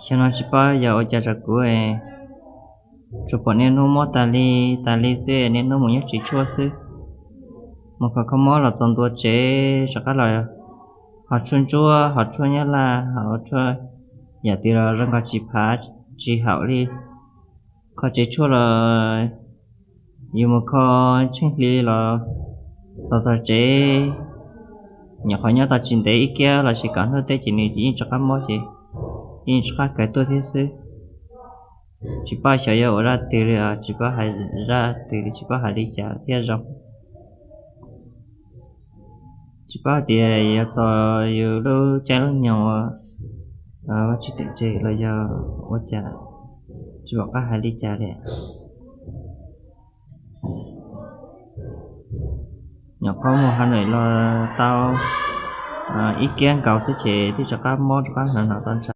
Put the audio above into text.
Xyoo no tsis paub yog ua cas rau kuv, tsuas pom niaj hnub mob tas li tas li xwb, niaj hnub mus nyob tsev tshuaj xwb. Mus kho kho mob los txog ntua tsev rov qab los ho tshuaj ntsuab, ho tshuaj nyab laj, ho tshuaj yam twg los zoo nkaus tsis phav tsis haum li. Kho tsev tshuaj los yus mus kho tsheej hli los tau txog tsev, nyuam qhuav nyob tau tsis ntev ib kiab los sis kaum hnub teb ces nws yeej rov qab mob ces yeej rov qab kawg tuaj thiab xwb. Tsis paub xyov yuav ua zaj twg li, tsis paub hais zaj twg li, tsis paub hais li cas thiaj zoo. Tsis paub tias yuav txog yus lub caij lub nyoog ua tsis teem tseg los yog ua cas, tsis pom qab hais li cas li. Nyuam qhuav mus Hà Nội los tau ib kiab nkaus xwb ces twb rov qab mob rov qab hnov hnov tau ntshav.